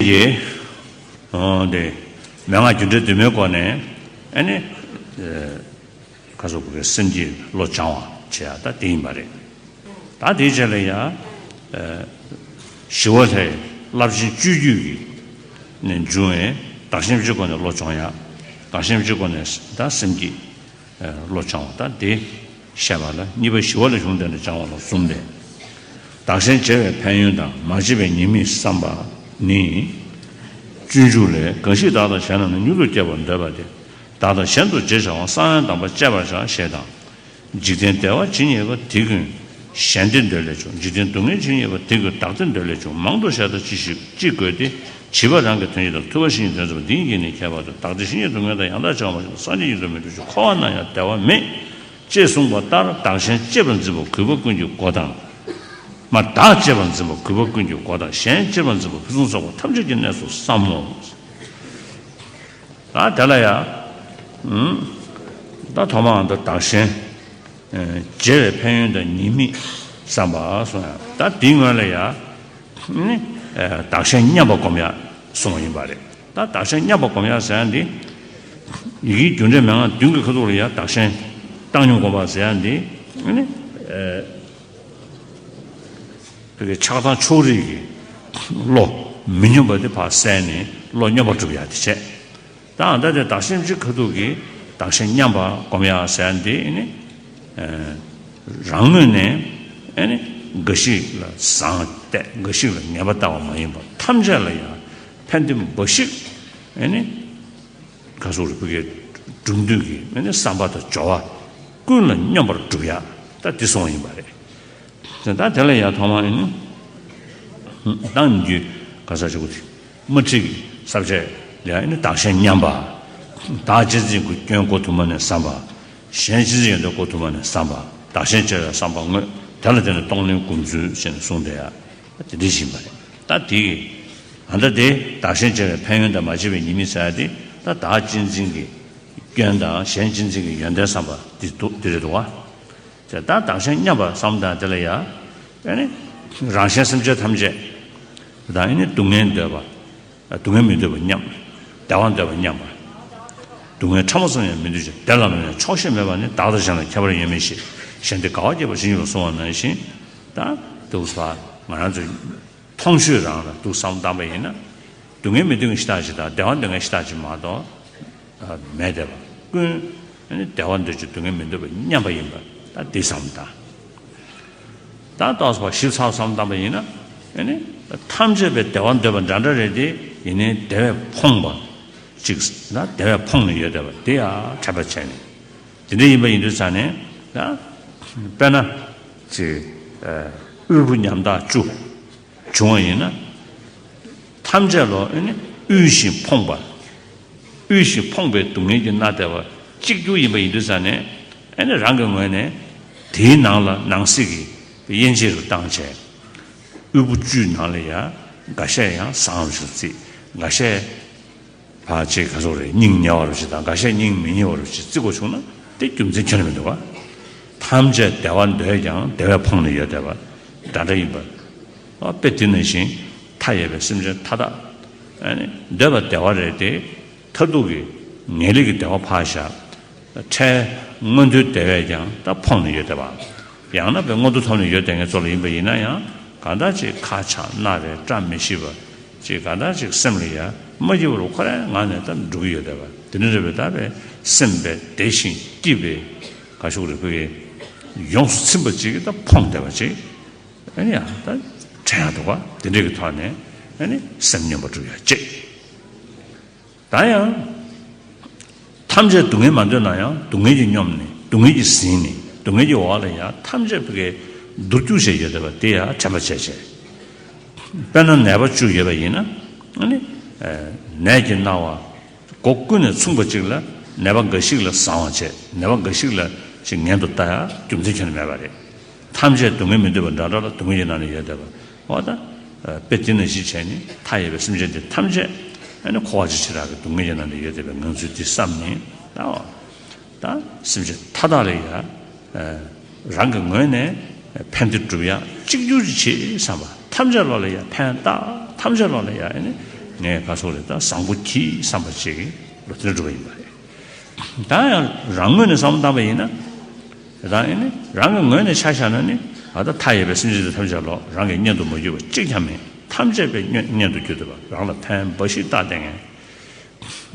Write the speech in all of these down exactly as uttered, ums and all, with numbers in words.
ཡེ། འོ་དེ། མན་ངག་རྒྱུ་འབྲས་དུ་མའི་སྒོ་ནས་ཨ་ནི། ཁ་སོགས་ཀྱི་སེམས་ཀྱི་བློ་སྦྱང་བ་བྱེད་ཡ་ད་དེ་ཡིན་པ་རེད། ད་དེའི་རྗེས་ལ་ཡ། ཞི་བ་ལྷའི་རླབས་ཆེན་སྤྱོད་བརྒྱུད་ཀྱི་ནས་འབྱུང་བའི་བདག་གཞན་སྤྱོད་སྒོ་ནས་བློ་སྦྱོང་ཡ། བདག་གཞན་སྤྱོད་སྒོ་ནས་ད་སེམས་ཀྱི་བློ་སྦྱང་བ་ད་དེ་བཤད་པ་ལ་གཉིས་པ་ཞི་བ་ལ་གཞུང་དེ་ལ་སྦྱང་བ་ལ་གསུམ་སྟེ། བདག་གཞན་བརྗེ་བའི་ཕན་ཡོན་དང་མ་བརྗེ་བའི་ཉེས་དམིགས་བསམ་པ་ནི། སྤྱོད་འཇུག་ལས། གང་ཞིག་བདག་དང་གཞན་རྣམས་ནི། མྱུར་དུ་སྐྱེ་བར་འདོད་པ་དེ། བདག་དང་གཞན་དུ་བརྗེ་བྱ་བ། གསང་བའི་གདམས་པ་སྤྱད་པར་བྱ། ཞེས་དང་། འཇིག་རྟེན་བདེ་བ་ཇི་སྙེད་པ། དེ་ཀུན་གཞན་བདེ་འདོད་ལས་བྱུང་། འཇིག་རྟེན་སྡུག་བསྔལ་ཇི་སྙེད་པ། དེ་ཀུན་བདག་བདེ་འདོད་ལས་བྱུང་། མང་དུ་བཤད་ལྟ་ཅི་ཞིག་ཅི་དགོས་ཏེ། བྱིས་པ་རང་གི་དོན་ཡིན་ཏམ། ཐུབ་པ་གཞན་གྱི་དོན་མཛད་པ། འདི་ཉིད་ཀྱིས་ནི་ཁྱད་པར་དུ། བདག་བདེ་ཇི་སྙེད་སྡུག་བསྔལ་དང་། ཡང་དག་བྱ་བ་མ་བྱུང་། སངས་རྒྱས་ཉིད་དུ་མི་འགྲུབ་ཕྱིར། འཁོར་བ་ན་ཡང་བདེ་བ་མེད། ཅེས་གསུངས་པ་ལྟར་བདག་གཞན་གཅེས་པར་འཛིན་པ་གུས་པ་ཀུན་གྱི་སྒོ་དང་། མ་བདག་གཅེས་པར་འཛིན་པ་གུས་པ་ཀུན་གྱི་སྒོ་དང་། གཞན་གཅེས་པར་འཛིན་པ་ཕུན་སུམ་ཚོགས་པ་ཐམས་ཅད་ཀྱི་གནས་སུ་བསམ་མོ། ད་དེ་ལ་ཡ། ད་ཐོག་མར་འདི་བདག་གཞན་བརྗེ་བའི་ཕན་ཡོན་དང་ཉེས་དམིགས་བསམ་པ་གསུངས་ཡ། ད་དེའི་སྔོན་ལ་ཡ། བདག་གཞན་མཉམ་པར་སྒོམ་ཡ་གསུངས་པ་ཡིན་པ་རེད། ད་བདག་གཞན་མཉམ་པར་སྒོམ་ཡ་ཟེར་ཡ་འདི། ཡི་གེའི་རྒྱུ་འབྲས་མན་ངག་བདུན་གྱི་ཁ་ཐུག་ལ་ཡ་བདག་གཞན་བཏང་སྙོམས་སྒོམ་པ་ཟེར་ཡ་འདི། ཨ་ནི། ཨ། བོད་ཀྱི་ཆགས་སྡང་ཕྱོགས་རིས་ཀྱི་བློ་མི་སྙོམས་པ་དེ་ཕར་བསལ་ནས་བློ་སྙོམས་པར་སྒྲུབ་ཡ་དེ་བྱས། ད་ཨ་ད་དེ་བདག་གཞན་གཅེས་ཁ་ཐུག་གི་བདག་གཞན་མཉམ་པར་སྒོམ་ཡ་ཟེར་ཡ་འདི་ནི། ཨ། རང་ངོས་ནས་ཨ་ནི་འགའ་ཞིག་ལ་བཟང་བལྟས། འགའ་ཞིག་ལ་ངན་པ་ལྟ་བ་མ་ཡིན་པར་ཐམས་ཅད་ལ་ཡང་ཕན་བདེ་འབའ་ཞིག་ཨ་ནི། ག་སོགས་རིགས་ཀྱི་སྒྲུབ་འདོད་ཀྱི་ཨ་ནི་བསམ་པ་དང་སྦྱོར་བ་ཀུན་ལ་སྙོམས་པར་སྒྲུབ་ཡ་ད་འདི་གསུངས་པ་ཡིན་པ་རེད། ད་དེ་ལ་ཡང་ཐོག་མར་ཨ་ནི། ད་ནི་རྒྱུ་ག་ས་ཞུ་གི་དེ། དམར་ཁྲིད་ཀྱི་ས་བཅད་ལ་ཡང་ཨ་ནི་བདག་གཞན་མཉམ་པ། བདག་གཅེས་འཛིན་གྱི་སྐྱོན་གོ་དུ་མ་ནས་བསམ་པ། གཞན་གཅེས་འཛིན་ཡོན་ཏན་གོ་དུ་མ་ནས་བསམ་པ། བདག་གཞན་བརྗེ་བའི་བསམ་པ་དངོས། དེ་ལ་བརྟེན་ནས་གཏོང་ལེན་སྒོམ་ཚུལ་ཞེས་ནས་གསུངས་ཏེ་ཡ། དེ་འདྲ་ཞིག་ཡིན་པ་རེད། ད་དེ་གི། ཨ་ད་དེ་བདག་གཞན་བརྗེ་བའི་ཕན་ཡོན་དང་མ་བརྗེ་བའི་ཉེས་དམིགས་ཟེར་ཡ་དེ་ད་བདག་གཅེས་འཛིན་གྱི་སྐྱོན་དང་གཞན་གཅེས་འཛིན་གྱི་ཡོན་ཏན་བསམ་པ་འདི་འདུག་འདི་རེད་འདུག་བ། དེ་ད་བདག་གཞན་མཉམ་པ་བསམ་དང་དེ་ལ་ཡ། ཨ་ནི། རང་གཞན་སེམས་ཅན་ཐམས་ཅད་དང་ཨ་ནི་སྡུག་བསྔལ་འདོད་པ། སྡུག་བསྔལ་མི་འདོད་པ་མཉམ། བདེ་བ་འདོད་པ་མཉམ་པ། སྡུག་བསྔལ་ཕྲ་མོ་ཙམ་ཡང་མི་འདོད་ཅིང་། བདེ་ལ་ལོག་ཡང་ཆོག་ཤེས་མེད་པ་ནི། བདག་དང་གཞན་ལ་ཁྱད་པར་ཡོད་མིན་ཞེས། གཞན་བདེ་དགའ་བ་སྐྱེད་པར་བྱེད་སྙམ་པར་གསུངས་པ་ནང་བཞིན། ད་འདུག་ས་ང་རང་ཚོའི་མཐོང་ཆོས་རང་ལ་འདུག་བསམ་བཏང་པ་ཡིན་ན། སྡུག་བསྔལ་མི་འདོད་མཁན་ཞེ་དྲག་ཅིག་དང་བདེ་བ་འདོད་མཁན་ཞེ་དྲག་ཅིག་མ་གཏོགས་མེད་བསྡད་པ་ཀུན་བདེ་བ་འདོད་ཅིང་སྡུག་བསྔལ་མི་འདོད་པ་མཉམ་པ་ཡིན་པ་ད་འདི་བསམ་བཏང་། ད་ཏོག་ཙམ་ཞིབ་ཚགས་བསམ་བཏང་པ་ཡིན་ན། ཨ་ནི། ཐམས་ཅད་པའི་བདེ་བ་འདོད་པ་འདྲ་འདྲ་རེད་དེ། ཡིན་ནའི་བདེ་བས་ཕོངས་པ་ཅིག་ན་བདེ་བས་ཕོངས་ནས་ཡོད་བསྡད་པ་དེ་ཡང་དྲན་པ་བྱས་ནས། དེ་འདྲ་ཡིན་པ་ཡིན་དུས་ཙང་ནས་ཡང་། དཔེར་ན། ཅིག་དབུལ་པོ་ཉམ་ཐག་བཅུ་བྱུང་བ་ཡིན་ན། ཐམས་ཅད་ལ་ཨ་ནི་དབུལ་ཞིང་ཕོངས་པ། དབུལ་ཞིང་ཕོངས་པའི་སྡུག་བསྔལ་གྱིས་མནར་བསྡད་པ་གཅིག་གྱུར་ཡིན་པ་ཡིན་དུས་ཙང་ནས། ཨ་ནི་རང་གི་ངོས་ནས་དེའི་ནང་ལ་ནང་གསེས་ཀྱི་དབྱེ་འབྱེད་རུ་བཏང་བྱས། དབུལ་པོ་བཅུའི་ནང་ལ་ཡང་འགའ་ཤས་ཡང་བཟང་བ་ཞིག་བརྩི། འགའ་ཤས་ཕར་ཅིག་ག་ཚོད་རེད། སྙིང་ཉེ་བ་རུ་ཞིག་དང་འགའ་ཤས་སྙིང་མི་ཉེ་བ་རུ་ཞིག་བརྩི་དགོས་བྱུང་ན་དེ་རྒྱུ་མཚན་ཁྱོན་ནས་མི་འདུག་ག་ཐམས་ཅད་བདེ་བ་འདོད་ཀྱང་བདེ་བས་ཕོངས་ནས་ཡོད་བསྡད་པ་འདྲ་འདྲ་ཡིན་པ། དཔེ་དེ་ནང་བཞིན་མཐའ་ཡས་པའི་སེམས་ཅན་མཐའ་དག་ཨ་ནི་འདོད་པ་བདེ་བ་རེད་དེ། མཐར་ཐུག་གི་ངེས་ལེགས་ཀྱི་བདེ་བ་ཕར་བཞག་འཕྲལ་མངོན་མཐོའི་བདེ་བས་ཀྱང་ད་ཕོངས་ནས་ཡོད་བསྡད་པ། ཡང་ན་དཔེ་མངོན་མཐོ་ཐོབ་ནས་ཡོད་བསྡད་མཁན་ཚོ་ལ་ཡིན་པ་ཡིན་ན་ཡང་གང་ལྟར་ཅིག་ཁ་ཆག་སྣ་རལ་བཀྲ་མི་ཤིས་པ། ཅིག་གང་ལྟར་ཅིག་སེམས་ལ་ཡ་མ་སྐྱིད་པ་རུ་ཁོ་རའི་ངང་ནས་ད་འགྲོ་གི་ཡོད་བསྡད་པ། དེ་འདྲ་རེད་པས། ད་དཔེ་སེམས་དཔེ་བདེ་ཞིང་སྐྱིད་པའི་ག་ཤུག་རེ་ཕུ་གི་ཡོངས་སུ་ཚིམ་པ་ཅིག་གིས་ད་ཕོངས་བསྡད་པ་ཅིག་ཨ་ནི་ཡང་ད་དྲན་ཡག་འདུག་ག་དེ་འདྲ་གི་ཐོག་ནས་ཨ་ནི་སེམས་སྙོམས་པར་སྒྲུབ་ཡ་གཅིག་ད་ཡང་། ཐམས་ཅད་སྡུག་བསྔལ་མ་འདོད་ན་ཡང་སྡུག་བསྔལ་གྱིས་སྙོམས་ནས་སྡུག་བསྔལ་གྱིས་ཟིན་ནས་སྡུག་བསྔལ་གྱི་འོག་ལ་ཡང་ཐམས་ཅད་ཕ་གིའི་འདུར་སྐྱུག་བྱས་ཡོད་བསྡད་པ་དེ་ཡང་དྲན་པ་བྱས་བྱས། དཔེར་ན་ནད་པ་བཅུ་ཡོད་པ་ཡིན་ན། ཨ་ནི། ནད་ཀྱིས་མནར་བ་སྒོ་ཀུན་ནས་མཚུངས་པ་ཅིག་ལ་ནད་པ་འགའ་ཞིག་ལ་བཟང་བ་བྱས། ནད་པ་འགའ་ཞིག་ལ་ཅིག་ངན་དུ་ལྟ་ཡ་རྒྱུ་མཚན་ཁྱོན་ནས་མེད་པ་རེད། ཐམས་ཅད་སྡུག་བསྔལ་མི་འདོད་པ་འདྲ་འདྲ་ལ་སྡུག་བསྔལ་གྱི་ནང་ནས་ཡོད་བསྡད་པ། འོ་ད། དཔེ་དེ་ནང་བཞིན་བྱས་ནས་མཐའ་ཡས་པའི་སེམས་ཅན་དེ་ཐམས་ཅད་ཨ་ནི་འཁོར་བ་ཇི་ཆེ་དྲག་གི་སྡུག་བསྔལ་གྱི་ནང་དུ་ཡོད་བསྡད་པའི་ངང་ཚུལ་དེ་བསམ་ནས་ད། ད་སེམས་ཅན་མཐའ་དག་ལ་ཡ། རང་གི་ངོས་ནས་ཕན་བདེ་སྒྲུབ་ཡ་གཅིག་གྱུར་ཅིག་བྱེད་བསམ་པ། ཐམས་ཅད་ལོག་ལ་ཡ་ཕན་བཏགས། ཐམས་ཅད་ལོག་ལ་ཡ་ཨ་ནི་ ངས་ག་སོགས་རེད། ད་བཟང་པོ་གྱིས་བསམ་པ་ཅིག་ལོ་དེར་འགྲོ་བ་ཡིན་པ་རེད། ད་ཡང་རང་ངོས་ནས་བསམ་བློ་བཏང་པ་ཡིན་ན། ད་ཡིན་ནི་རང་གི་ངོས་ནས་ཆ་བཞག་ན་ནི། ཨ་ད་མཐའ་ཡས་པའི་སེམས་ཅན་དེ་ཐམས་ཅད་ལོ་རང་གི་གཉེན་དུ་མ་གྱུར་པ་གཅིག་ཀྱང་མེད། ཐམས་ཅད་པའི་གཉེན་གཉེན་དུ་གྱུར་ཐུབ་པ། རང་ལ་ཕན་འབའ་ཞིག་བཏགས་བསྡད་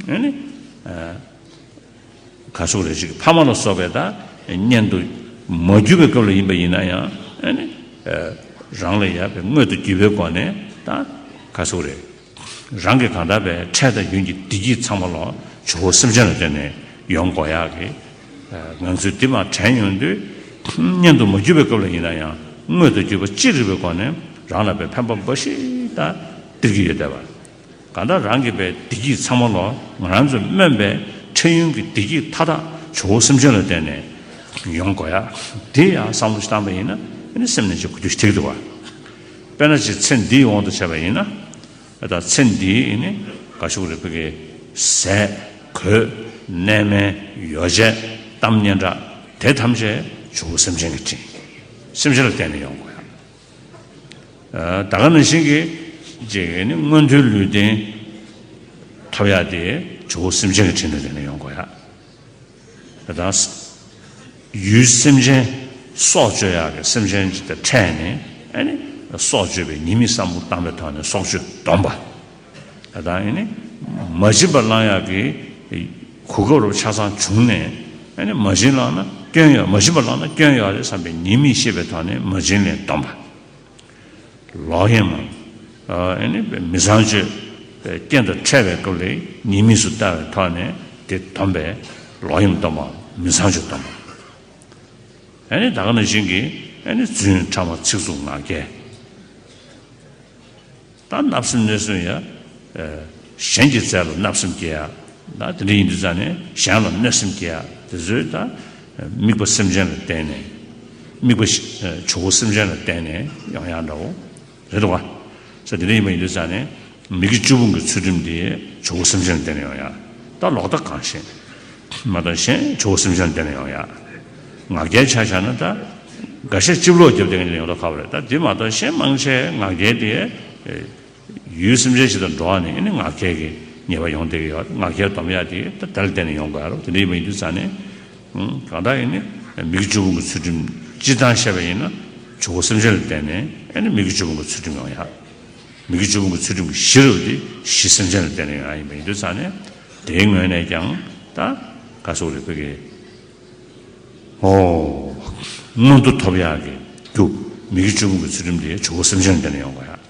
མཁན། ཨ་ནི། ག་སོགས་རེ་ཞིག་ཕ་མ་ལ་སོགས་པའི་ད་གཉེན་དུ་མ་གྱུར་པའི་སྐབས་ལ་ཡིན་པ་ཡིན་ན་ཡང་། ཨ་ནི། རང་ལ་ཡ་པའི་མངོན་དུ་གྱུར་པའི་སྒོ་ནས་ད་ག་སོགས་རེ། རང་གི་གང་ལྟར་བའི་འཕྲལ་དང་ཡུན་གྱི་བདེ་སྐྱིད་ཚང་མ་ལོ་ཇོ་བོ་སེམས་ཅན་ལ་བརྟེན་ནས་ཡོང་དགོས་ཡག་གི་ངང་ཚུལ་འདི་མར་དྲན་ཡོང་དུས། གཉེན་དུ་མ་གྱུར་པའི་སྐབས་ལ་ཡིན་ན་ཡང་མངོན་དུ་གྱུར་པ་ཅི་རིགས་པའི་སྒོ་ནས་རང་ལ་བའི་ཕན་པ་འབའ་ཞིག་ད་སྟེར་གྱི་ཡོད་བསྡད་པ། གང་ལྟར་རང་གི་བའི་བདེ་སྐྱིད་ཚང་མ་ལོ་ང་རང་ཚོས་སྨོན་པའི་འཕྲལ་ཡུན་གྱི་བདེ་སྐྱིད་མཐའ་དག་ཇོ་བོ་སེམས་ཅན་ལ་བརྟེན་ནས་ཡོང་དགོས་ཡ། དེ་ཡང་བསམ་བློ་ཞིག་བཏང་པ་ཡིན་ན། ཨ་ནི་སེམས་ནས་ཅིག་གོ་རྒྱུ་ཞིག་ཐེག་འདུག་བ། དཔེར་ན་ཅིག་ཚེ་འདིའི་དབང་དུ་བྱས་པ་ཡིན་ན། ད་ཚེ་འདིའི་ནི་ག་ཞུ་རེ་ཕ་གི་ཟས་གོས་གནས་མལ་ཡོ་བྱད་གཏམ་སྙན་གྲགས་དེ་ཐམས་ཅད་ཇོ་བོ་སེམས་ཅན་གྱི་དྲིན། སེམས་ཅན་ལ་བརྟེན་ནས་ཡོང་དགོས་ཡ། ད་ག་ནང་བཞིན་གྱི་ཅིག་ནི་མངོན་མཐོའི་ལུས་རྟེན་ཐོབ་ཡ་དེ་ཇོ་བོ་སེམས་ཅན་གྱི་དྲིན་ལ་བརྟེན་ནས་ཡོང་དགོས་ཡ། དེ་དང་། ཡུལ་སེམས་ཅན་སྲོག་གཅོད་ཡག་གི་སེམས་ཅན་ཅིག་དང་འཕྲད་ནས། ཨ་ནི་སྲོག་གཅོད་པའི་ཉེས་དམིགས་བསམ་བློ་བཏང་པའི་ཐོག་ནས་སྲོག་གཅོད་སྡོམ་པ། དེ་དང་ཨ་ནི་མ་བྱིན་པ་བླང་ཡག་གི་གོ་སྐབས་རུ་ཆ་ཚང་བྱུང་ནས། ཨ་ནི་མ་བྱིན་བླངས་ན་སྐྱོན་ཡོད། མ་བྱིན་པ་བླངས་ན་སྐྱོན་ཡོད་རེད་བསམ་པའི་ཉེས་དམིགས་ཤེས་པའི་ཐོག་ནས་མ་བྱིན་ལེན་སྡོམ་པ། ལོག་གཡེམ། ཨ་ནི་མི་ཚངས་སྤྱོད་རྐྱེན་དང་འཕྲད་པའི་སྐབས་ལ་ཉེས་དམིགས་སུ་བལྟ་བའི་ཐོག་ནས་དེ་སྡོམ་པས་ལོག་གཡེམ་སྡོམ་པ། མི་ཚངས་སྤྱོད་སྡོམ་པ། ཨ་ནི་ད་ག་ནང་བཞིན་གྱི་ཨ་ནི་རྫུན་ཕྲ་མ་ཚིག་རྩུབ་ངག་འཁྱལ། ད་བརྣབ་སེམས་གནོད་སེམས་ཡ། གཞན་གྱི་རྩལ་ལ་བརྣབ་སེམས་སྐྱེ་ཡ། ད་དེ་འདྲ་ཡིན་དུས་ཙང་ནས་གཞན་ལ་གནོད་སེམས་སྐྱེ་ཡ་དེ་ཚོའི་ད་དམིགས་པ་སེམས་ཅན་ལ་བརྟེན་ནས། དམིགས་པ་ཇོ་བོ་སེམས་ཅན་ལ་བརྟེན་ནས་ཡོང་ཡ་འདྲ་བོ་རེད་འདུག་བ། ས་དེ་འདྲ་ཡིན་པ་ཡིན་དུས་ཙང་ནས་མི་དགེ་བཅུ་སྤོང་གི་ཚུལ་ཁྲིམས་དེ་ཇོ་བོ་སེམས་ཅན་ལ་བརྟེན་ནས་ཡོང་ཡ། ད་ལོག་ལྟ་གང་ཞིག་མ་གཏོགས་གཞན་ཇོ་བོ་སེམས་ཅན་ལ་བརྟེན་ནས་ཡོང་ཡ། ངག་འཁྱལ་ཆ་བཞག་ན་ད་འགའ་ཤས་སྤྱི་ལོག་རྒྱབ་བསྡད་མཁན་ཡོང་ད་ཁ་བ་རེད། ད་དེ་མ་གཏོགས་གཞན་མང་ཆེ་ངག་འཁྱལ་དེ། ཡུལ་སེམས་ཅན་ཞིག་དང་འགྲོགས་ནས་ནི་ངག་འཁྱལ་གྱི་ཉེས་པ་ཡོང་བསྡད་ཀྱི་ཡོད། ངག་འཁྱལ་སྡོམ་ཡག་དེ་ད་དེ་ལ་བརྟེན་ནས་ཡོང་དགོས་ཡ་རོ། དེ་འདྲ་ཡིན་པ་ཡིན་དུས་ཙང་ནས། གང་ལྟར་ཡིན་ནི་མི་དགེ་བཅུ་སྤོང་གི་ཚུལ་ཁྲིམས་སྤྱིར་བཏང་བཤད་པ་ཡིན་ན་ཇོ་བོ་སེམས་ཅན་ལ་བརྟེན་ནས་ཨ་ནི་མི་དགེ་བཅུ་སྤོང་གི་ཚུལ་ཁྲིམས་ཡོང་ཡ། མི་དགེ་བཅུ་སྤོང་གི་ཚུལ་ཁྲིམས་ཀྱི་གཞི་རུ་དེ་གཞི་སེམས་ཅན་ལ་བརྟེན་ནས་ཡོང་ཡ་ཡིན་པ་ཡིན་དུས་ཙང་ནས། དེའི་ངོས་ནས་ཀྱང་ད་ག་སོགས་རེད་ཕ་གི། ཨོ། མངོན་མཐོ་ཐོབ་ཡག་གི་རྒྱུ། མི་དགེ་བཅུ་སྤོང་གི་ཚུལ་ཁྲིམས་དེ་ཇོ་བོ་སེམས་ཅན་ལ་བརྟེན་ནས་ཡོང་དགོས་ཡ།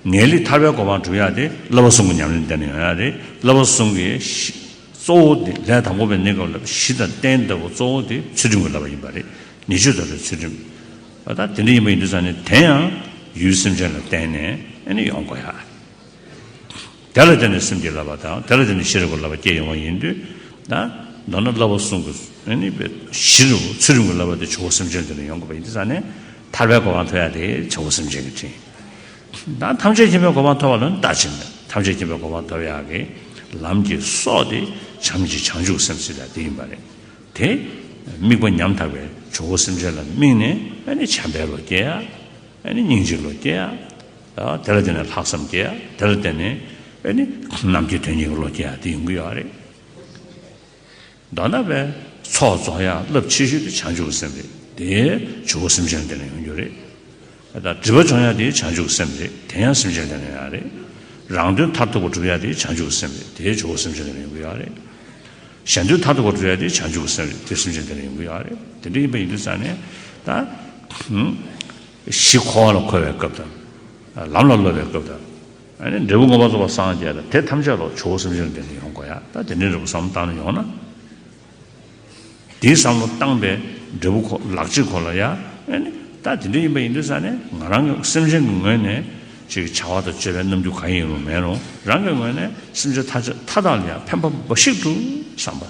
ངེས་ལེགས་ཐར་པའི་གོ་འཕང་སྒྲུབ་ཡག་དེ་བསླབ་པ་གསུམ་གྱི་ཉམས་ལེན་བརྟེན་ནས་ཡོང་ཡག་རེད། བསླབ་པ་གསུམ་གྱི་གཞི་གཙོ་བོ་དེ་ལས་དང་པོ་པའི་གནས་སྐབས་ལ་གཞི་དང་རྟེན་ལྟ་བུ་གཙོ་བོ་དེ་ཚུལ་ཁྲིམས་ཀྱི་བསླབ་པ་ཡིན་པ་རེད། ཉེས་སྤྱོད་དང་བྲལ་བའི་ཚུལ་ཁྲིམས། ད་དེ་འདྲ་ཡིན་པ་ཡིན་དུས་ཙང་ནས་དེ་ཡང་ཡུལ་སེམས་ཅན་ལ་བརྟེན་ནས་ཨ་ནི་ཡོང་དགོས་ཡག། དེ་ལ་བརྟེན་ནས་སེམས་ཀྱི་བསླབ་པ་དང་དེ་ལ་བརྟེན་ནས་ཤེས་རབ་ཀྱི་བསླབ་པ་སྐྱེ་ཡོང་བ་ཡིན་དུས། ད་མདོར་ན་བསླབ་པ་གསུམ་གྱི་ཨ་ནི་གཞི་རུ་ཚུལ་ཁྲིམས་ཀྱི་བསླབ་པ་དེ་ཇོ་བོ་སེམས་ཅན་དེ་ལ་ཡོང་དགོས་པ་ཡིན་དུས་ཙང་ནས་ཐར་པའི་གོ་འཕང་ཐོབ་ཡག་དེ་ཇོ་བོ་སེམས་ཅན་གྱི་དྲིན། ད་ཐམས་ཅད་མཁྱེན་པའི་གོ་འཕང་ཐོབ་པ་ལ་ནི་ད་ཕྱིན་པས། ཐམས་ཅད་མཁྱེན་པའི་གོ་འཕང་ཐོབ་ཡག་གི་ལམ་གྱི་སྲོག་དེ་བྱམས་ཀྱི་བྱང་ཆུབ་སེམས་ཟེར་ཡག་དེ་ཡིན་པ་རེད། དེ་དམིགས་པ་ཉམ་ཐག་པའི་ཇོ་བོ་སེམས་ཅན་ལ་དམིགས་ནས་ཨ་ནི་བྱམས་པའི་བློ་སྐྱེ་ཡག། ཨ་ནི་སྙིང་རྗེའི་བློ་སྐྱེ་ཡག། དེ་ལ་བརྟེན་ནས་ལྷག་བསམ་སྐྱེ་ཡག། དེ་ལ་བརྟེན་ནས་ཨ་ནི་ནམ་མཁའི་དོན་གཉེར་གྱི་བློ་སྐྱེ་ཡག་དེ་ཡོང་གི་ཡོད་རེད། མདོར་ན་བའི་ཚོགས་རྫོགས་ཡག་རླབས་ཆེ་ཤོས་དེ་བྱང་ཆུབ་ཀྱི་སེམས་རེད། དེ་ཇོ་བོ་སེམས་ཅན་ལ་བརྟེན་ནས་ཡོང་རྒྱུ་རེད། ད་སྒྲིབ་པ་སྦྱོང་ཡག་དེ་བྱང་ཆུབ་ཀྱི་སེམས་རེད། དེ་ཡང་སེམས་ཅན་ལ་བརྟེན་ནས་ཡོང་ཡག་རེད། རང་དོན་མཐར་ཐུག་པ་སྒྲུབ་ཡག་དེ་བྱང་ཆུབ་ཀྱི་སེམས་རེད། དེ་ཇོ་བོ་སེམས་ཅན་ལ་བརྟེན་ནས་ཡོང་གི་ཡོད་རེད། གཞན་དོན་མཐར་ཐུག་པ་སྒྲུབ་ཡག་དེ་བྱང་ཆུབ་ཀྱི་སེམས་རེད། དེ་སེམས་ཅན་ལ་བརྟེན་ནས་ཡོང་གི་ཡོད་རེད། དེ་འདྲ་ཡིན་པ་ཡིན་དུས་ཙང་ནས་ད་གཞི་འཁོར་བ་ལ་འཁོར་བའི་སྐབས་དང་། ལམ་ལ་སློབ་པའི་སྐབས་དང་། ཨ་ནི་འབྲས་བུ་མངོན་པར་རྫོགས་པར་སངས་རྒྱས་དང་དེ་ཐམས་ཅད་ལ་ཇོ་བོ་སེམས་ཅན་ལ་བརྟེན་ནས་ཡོང་དགོས་ཡག། ད་དེ་འདྲའི་འབྲས་བུ་བསམ་བློ་བཏང་ནས་ཡོང་ན། དེའི་བསམ་བློ་བཏང་པའི་འབྲས་བུ་ཁོ་ལག་རྗེས་ཁོ་ལ་ཡ། ཨ་ནི་ད་དེ་འདྲ་ཡིན་པ་ཡིན་དུས་ཙང་ནས་ང་རང་གི་སེམས་ཅན་གྱི་ངོས་ནས་ཅིག་བྱ་བ་དང་སྤྱོད་པའི་རྣམ་འགྱུར་གང་ཡིན་རུང་མེད་རུང་རང་གི་ངོས་ནས་སེམས་ཅན་མཐའ་མཐའ་དག་ལ་ཡང་ཕན་པ་འབའ་ཞིག་འགྲུབ་བསམ་པ།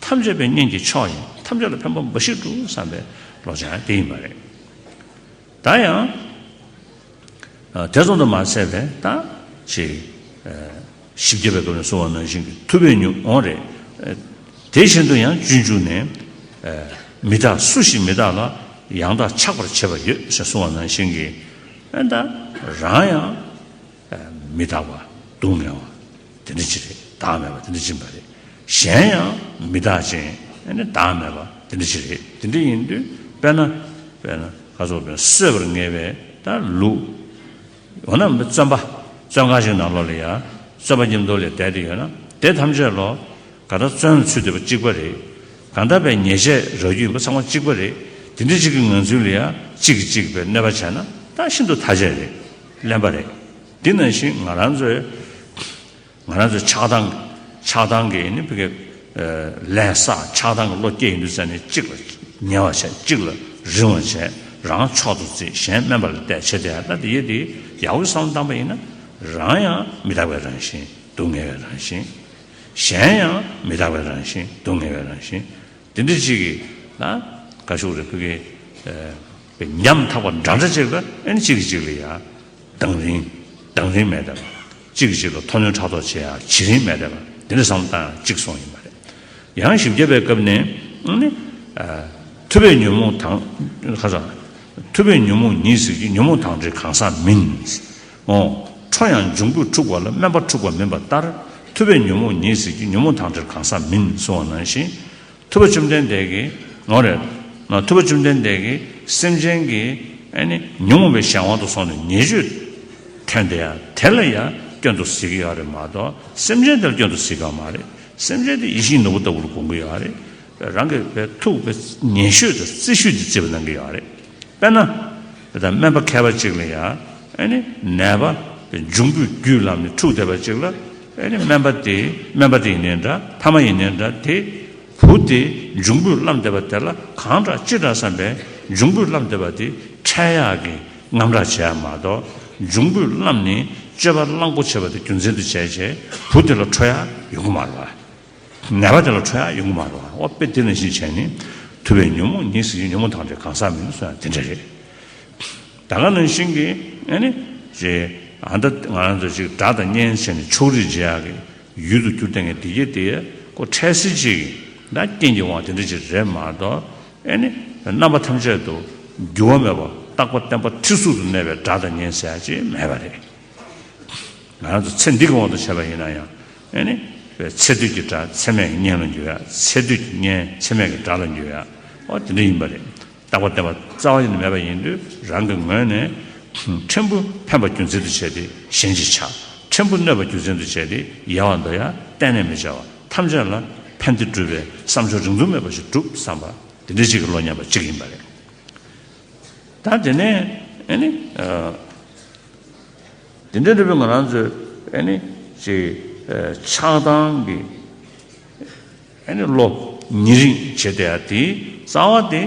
ཐམས་ཅད་པའི་གཉེན་གྱི་མཆོག་ཡིན། ཐམས་ཅད་ལ་ཕན་པ་འབའ་ཞིག་འགྲུབ་བསམ་པའི་བློ་སྦྱང་དེ་ཡིན་པ་རེད། ད་ཡང་། ཨ། དེ་ཙམ་དུ་མ་ཟད་པའི་ད་ཅིག་ཨ། བཞི་བརྒྱ་པའི་སྐབས་ནས་གསུངས་པ་ནང་བཞིན་གྱི་ཐུབ་པས་ཉོན་འོང་རེད། ཨ། དེ་བཞིན་དུ་ཡང་སྤྱོད་འཇུག་ནས། ཨ། མི་རྟག་སུ་ཞིག་མི་རྟག་ལ། ཡང་དག་ཆགས་པར་བྱེད་པ་ཡོད་ཅེས་གསུངས་པ་ནང་བཞིན་གྱི། ཨ། ད་རང་ཡང་ མི་རྟག་པ། སྡུག་བསྔལ་བ། དེ་འདྲ་ཅིག་རེད། བདག་མེད་པ་དེ་འདྲ་ཅིག་ཡིན་པ་རེད། གཞན་ཡང་མི་རྟག་ཅིང་ཨ་ནི་བདག་མེད་པ་དེ་འདྲ་ཅིག་རེད། དེ་འདྲ་ཡིན་དུས་དཔེར་ན་དཔེར་ན་ཁ་སོགས་པའི་གསོད་པར་ངེས་པའི་ད་ལུག་འོ་ན་བཙོན་པ། བཙོན་ཁང་ཞིག་ནང་ལོགས་ལ་ཡ་བཙོན་པ་མཉམ་དུ་ལ་བསྡད་དེ་ཡོད་ན་དེ་ཐམས་ཅད་ལོ་ག་ད་བཙོན་ལ་ཚུད་བསྡད་པ་གཅིག་པ་རེད། གང་ལྟར་བའི་ཉེས་ཆད་རག་རྒྱུ་ཡིན་པ་ཚང་མ་གཅིག་པ་རེད། དེ་འདྲ་གཅིག་གི་ངང་ཚུལ་ལ་ཡ་གཅིག་གིས་གཅིག་པའི་གནོད་པ་བྱས་ན་ད་ཤིན་ཏུ་ཐ་ཆད་རེད། གླེན་པ་རེད། དེ་ནང་བཞིན་ང་རང་ཚོའི་ང་རང་ཚོའི་ཆགས་སྡང་ཆགས་སྡང་གི་ནི་བུ་གའི་ལས་བསགས། ཆགས་སྡང་གི་བློ་སྐྱེས་ཡིན་དུས་ཙ་ནས་གཅིག་ལ་ཉེ་བ་བྱས། གཅིག་ལ་རིང་བ་བྱས། རང་མཆོག་ཏུ་བརྩི། གཞན་དམན་པ་ལ་བལྟས་བྱས་ཏེ་ཡ་ད་དེ་ཡེ་དེ་ཡག་པོའི་བསམ་བློ་བཏང་པ་ཡིན་ན་རང་ཡང་མི་རྟག་པའི་རང་བཞིན། སྡུག་བསྔལ་བའི་རང་བཞིན། གཞན་ཡང་མི་རྟག་པའི་རང་བཞིན། སྡུག་བསྔལ་བའི་རང་བཞིན། དེ་འདྲ་ཅིག་གིས་ན་ག་ཤུག་རེ་བུ་གའི་ཉམ་ཐག་པ་འདྲ་འདྲ་ཅིག་ལ་ཨེ་ནི་གཅིག་གིས་གཅིག་ལ་ཡ་དང་རིང་། དང་རིང་མེད་བསྡད་པ། གཅིག་གིས་གཅིག་ལ་མཐོ་གནོན་ཕྲག་དོག་བྱེད་ཡ་བྱེད་རིན་མེད་བསྡད་པ། དེ་འདྲ་བསམ་བློ་བཏང་ཡ་གཅིག་སོང་ཡིན་པ་རེད། ཡང་བཞི་བརྒྱ་པའི་སྐབས་ནས་ཨ་ནི་ཐུབ་པས་ཉོན་མོངས་དང་ཁ་ཚ། ཐུབ་པས་ཉོན་མོངས་ཉེས་གཟིགས་ཀྱི། ཉོན་མོངས་དང་བྲལ་གང་ཟག་མིན། ཨོ། ཁྲོ་ཡང་འབྱུང་པོས་འཁྲུགས་པ་ལ། དམན་པ་འཁྲུགས་པ་མིན་པ་ལྟར། ཐུབ་པས་ཉོན་མོངས་ཉེས་གཟིགས་ཀྱི། ཉོན་མོངས་དང་བྲལ་གང་ཟག་མིན་གསུངས་པ་ནང་བཞིན། ཐུབ་པ་བཅོམ་ལྡན་འདས་ཀྱིས་ངོ་རེད། ཐུབ་པ་བཅོམ་ལྡན་འདས་ཀྱིས་སེམས་ཅན་གྱི་ཨ་ནི་ཉོན་མོངས་པའི་གཞན་དབང་དུ་སོང་ནས་ཉེས་སྤྱོད་ཐོན་བསྡད་ཡ་དེ་ལ་ཡ་སྐྱོན་དུ་གཟིགས་ཀྱི་ཡོད་རེད་མ་གཏོགས་སེམས་ཅན་དེ་ལ་སྐྱོན་དུ་གཟིགས་ཀྱི་ཡོད་མ་རེད། སེམས་ཅན་དེ་ཡིད་བཞིན་ནོར་བུ་ལྟ་བུར་དགོངས་ཀྱི་ཡོད་རེད། རང་གི་བའི་ཐུགས་པའི་ཉེས་སྤྱོད་དང་རྩིས་ཞུས་དེ་བརྩིས་པ་གནང་གི་ཡོད་རེད། དཔེར་ན། དེ་དང་དམན་པ་མཁས་པ་གཅིག་ལ་ཡང་ཨ་ནི་ནད་པ་འབྱུང་པོའི་རྒྱུད་ལམ་ནས་འཁྲུགས་བསྡད་པ་གཅིག་ལ་ཨ་ནི་དམན་པ་དེ་དམན་པ་དེ་ཡིན་ནའི་འདྲ། ཕ་མ་ཡིན་ནའི་འདྲ། དེ་བུ་དེ་འབྱུང་པོས་བརླམས་བསྡད་པ་དེ་ལ་གང་དྲག་ཅི་དྲག་བསམ་པའི་འབྱུང་པོས་བརླམས་བསྡད་པ་དེ་འཕྲལ་ཡག་གི་རྔམ་སྐྲག་བྱེད་ཡ་མ་གཏོགས། འབྱུང་པོས་བརླམས་ནས་སྤྱོད་པ་གླང་པོ་ཆེ་བ་དེ་རྒྱུ་མཚན་དུ་བྱས་བྱས་བུ་དེ་ལ་ཁྲོ་ཡ་ཡོང་གི་མ་རེད་བ། ནད་པ་དེ་ལ་ཁྲོ་ཡ་ཡོང་གི་མ་རེད་བ། ཨོ་དཔེ་དེ་ནང་བཞིན་བྱས་ནས་ཐུབ་པས་ཉོན་མོངས་ཉེས་གཟིགས་ཀྱི། ཉོན་མོངས་དང་བྲལ་གང་ཟག་མིན་གསུངས་ཡ་དེ་འདྲ་རེད། ད་ག་ནང་བཞིན་གྱི་ཨ་ནི་ཅེ་ཨ་ད་ང་རང་ཚོ་ཅིག་དགྲ་དང་གཉེན་བྱས་ནས་ཕྱོགས་རིས་བྱེད་ཡག་གི་ཡུལ་དུ་གྱུར་བསྡད་མཁན་དེ་གྱད་དེ་ཁོ་འཕྲལ་སེལ་ཅིག་ད་རྐྱེན་གྱི་དབང་དེ་འདྲ་ཅིག་རེད་མ་གཏོགས་ཨ་ནི་རྣམ་པ་ཐམས་ཅད་དུ་འགྱུར་བ་མེད་པ་རྟག་པ་བརྟན་པ་ཐེར་ཟུག་ཏུ་གནས་པའི་དགྲ་དང་གཉེན་ཟེར་ཡ་ཅིག་མེད་པ་རེད། ང་རང་ཚོ་ཚེ་འདི་གི་དབང་དུ་བྱས་པ་ཡིན་ན་ཡང་ཨ་ནི་ཚེ་སྟོད་ཀྱི་དགྲ་ཚེ་སྨད་ཀྱི་གཉེན་ལ་འགྱུར་ཡ། ཚེ་སྟོད་ཀྱི་གཉེན་ཚེ་སྨད་ཀྱི་དགྲ་ལ་འགྱུར་ཡ། ཨོ་དེ་འདྲ་ཡིན་པ་རེད། རྟག་པ་བརྟན་པ་རྩ་བ་ཉིད་ནས་མེད་པ་ཡིན་དུས་རང་གི་ངོས་ནས་ཕྲན་བུ་ཕན་པ་རྒྱུ་མཚན་དུ་བྱས་ཏེ་གཞན་གྱི་ཕྱག་ཕྲན་བུ་གནོད་པ་རྒྱུ་མཚན་དུ་བྱས་ཏེ་ཡལ་བར་འདོར་ཡ་གཏན་ནས་མི་བྱ་བ། ཐམས་ཅད་ལ་ཕན་བདེ་སྒྲུབ་པའི་བསམ་སྦྱོར་རིང་ཐུང་མེད་པ་ཞིག་སྒྲུབ་བསམ་པ་དེ་འདྲ་ཞིག་གི་བློ་མཉམ་པ་གཅིག་ཡིན་པ་རེད། ད་དེ་ནས་ཨ་ནི་ཨ། དེ་འདྲ་འདྲ་བའི་ང་རང་ཚོས་ཨ་ནི་ཅིག་ཨ་ཆགས་སྡང་གི་ཨ་ནི་བློ་ཉེ་རིང་བྱེད་བསྡད་ཡ་དེའི་རྩ་བ་དེ་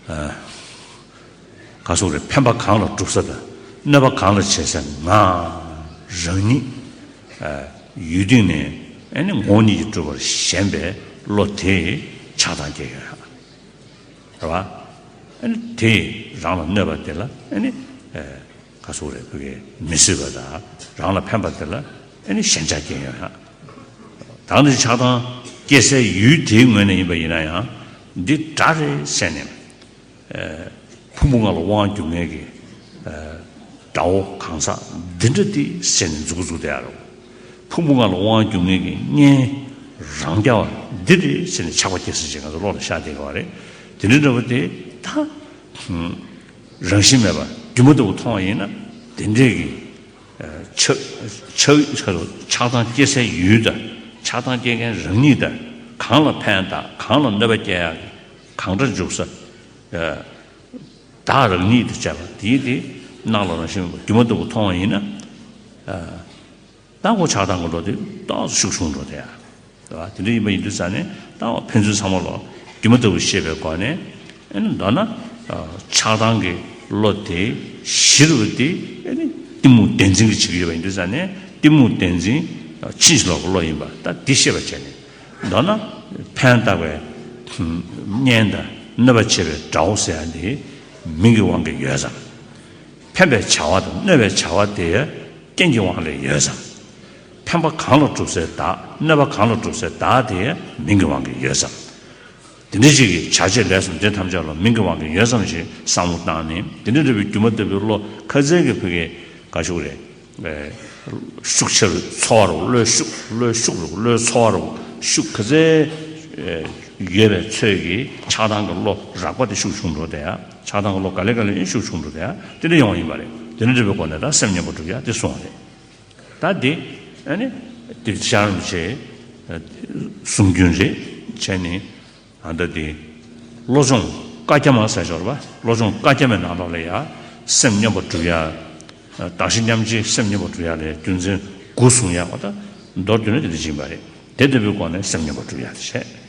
ཨ་ག་སོགས་རེད། ཕན་པ་གང་ལ་སྒྲུབ་ས་དང་གནོད་པ་གང་ལ་བྱེད་སའི་ང་རང་ཉིད་ཨ་ཡུལ་སྟེང་ནས་ཨ་ནི་ངོ་བོ་ཉིད་ཀྱིས་གྲུབ་པར་ཞེན་པའི་བློ་དེས་ཆགས་སྡང་སྐྱེ་ཡོད་ཡ། རེད་བ། ཨ་ནི་དེས་རང་ལ་གནོད་པ་དེ་ལ་ཨ་ནི་ཨེ་ག་སོགས་རེད། བུ་གའི་མི་བཟོད་པ་དང་རང་ལ་ཕན་པ་དེ་ལ་ཨ་ནི་ཞེན་ཆགས་སྐྱེ་ཡོང་ཡ། ད་ནི་ཆགས་སྡང་སྐྱེ་སའི་ཡུལ་དེའི་ངོས་ནས་ཡིན་པ་ཡིན་ན་ཡང་འདི་དགྲ་རེད་ཟེར་ནས་ཨེ་ཕུང་པོ་ལྔ་ལ་དབང་སྒྱུར་མཁན་གྱི་ཨེ་དགྲ་བོ་གང་ཟག་འདི་འདྲ་དེ་ཟེར་ནས་མཛུབ་གུ་བཙུགས་བསྡད་ཡ་རེད། ཕུང་པོ་ལྔ་ལ་དབང་སྒྱུར་མཁན་གྱི་གཉེན་རང་རྐྱ་བ་འདི་རེད་ཟེར་ནས་ཆགས་པ་སྐྱེ་ས་ཅིག་ང་ཚོ་བློ་ལ་ཤར་བསྡད་ཀྱི་ཡོད་རེད། དེ་འདྲའི་འདྲ་བོ་དེ་ད་རང་བཞིན་མེད་པ་སྒྱུ་མ་ལྟ་བུ་མཐོང་བ་ཡིན་ན་དེ་འདྲའི་གི་ཆགས་ཆགས་ཆགས་སྡང་སྐྱེ་སའི་ཡུལ་དང་ཆགས་སྡང་སྐྱེ་མཁན་རང་ཉིད་དང་གང་ལ་ཕན་དང་གང་ལ་གནོད་པ་སྐྱེལ་ཡག་གི་གང་འདྲ་འཇུག་ས་བདག་རང་ཉིད་དུ་བྱས་པ་དེའི་དེ་སྣང་ལ་རང་བཞིན་མེད་པ་སྒྱུ་མ་ལྟ་བུ་མཐོང་བ་ཡིན་ན། ད་ཁོ་ཆགས་སྡང་གི་འགྲོ་དེ་ཏོག་ཙམ་ཤུགས་ཆུང་འགྲོ་དེ་ཡ། རེད་བ། དེ་འདྲ་ཡིན་པ་ཡིན་དུས་ཙང་ནས་ད་ཕན་ཚུན་ཚང་མ་ལོ་སྒྱུ་མ་ལྟ་བུ་ཤེས་པའི་སྒོ་ནས་ཨ་ནི་མདོར་ན་ཆགས་སྡང་གི་བློ་དེ་ཞི་རུ་དེ་ཨ་ནི་གཏི་མུག་བདེན་འཛིན་གྱི་བྱེད་ཀྱི་ཡོད་པ་ཡིན་དུས་ཙང་ནས་གཏི་མུག་བདེན་འཛིན་ཕྱིན་ཅི་ལོག་གི་བློ་ཡིན་པ་ད་འདི་ཤེས་པ་བྱས་ནས། མདོར་ན་ཕན་བཏགས་པའི་གཉེན་དང་གནོད་པ་བྱེད་པའི་དགྲ་བོ་ཟེར་ཡ་འདི་མིང་གི་དབང་གིས་ཡོད་ཙང་། ཕན་པའི་བྱ་བ་དང་གནོད་པའི་བྱ་བ་དེ་རྐྱེན་གྱི་དབང་ལས་ཡོད་ཙང་། ཕན་པ་གང་ལ་སྒྲུབ་སའི་བདག་གནོད་པ་གང་ལ་སྒྲུབ་སའི་བདག་དེ་མིང་གི་དབང་གིས་ཡོད་ཙང་། དེ་འདྲ་ཞིག་གི་བྱ་བྱེད་ལས་གསུམ་དེ་ཐམས་ཅད་ལ་མིང་གི་དབང་གིས་ཡོད་ཙམ་ཞིག་བསམ་བློ་བཏང་ནས་དེ་འདྲ་འདྲ་བའི་སྒྱུ་མ་ལྟ་བུའི་བློ་ཁ་ཚལ་གྱི་བུ་གའི་ ག་ཤུགས་རེད། ཤུགས་ཆེ་རུ་ཚོར་བ་རུ་བློའི་ཤུགས་བློའི་ཤུགས་རུ་བློའི་ཚོར་བ་རུ་ཤུགས་ག་ཚད་ཡོད་པའི་ཚོད་ཀྱིས་ཆགས་སྡང་གི་བློ་རགས་པ་དེ་ཤུགས་ཆུང་འགྲོ་དེ་ཡ། ཆགས་སྡང་གི་བློ་ག་ལེ་ག་ལེ་ཡིན་ཤུགས་ཆུང་འགྲོ་དེ་ཡ། དེ་འདྲ་ཡོང་བ་ཡིན་པ་རེད། དེ་འདྲ་འགྲུབ་པའི་སྒོ་ནས་ད་སེམས་མཉམ་པར་སྒྲུབ་ཡ་དེ་གསུངས་པ་རེད། ད་འདི་ཨ་ནི་དེ་ཤར་རིན་པོ་ཆེ་གསུང་རྒྱུན་རེད་བྱས་ནས། ཨ་ད་དེ་བློ་སྦྱོང་བཀའ་རྒྱ་མ་ཟེར་ཞོར་བ་བློ་སྦྱོང་བཀའ་རྒྱ་མའི་ནང་ལོགས་ལ་ཡ་སེམས་མཉམ་པར་སྒྲུབ་ཡ། བདག་གཞན་མཉམ་བརྗེའི་སེམས་མཉམ་པར་སྒྲུབ་ཡ་ལས་རྒྱུ་མཚན་དགུ་གསུང་ཡ་བ་ད་མདོར་བསྡུས་ན་དེ་འདྲ་ཅིག་ཡིན་པ་རེད། དེ་ལྟ་བུའི་སྒོ་ནས་སེམས་མཉམ་པར་སྒྲུབ་ཡ་དེ་བྱས།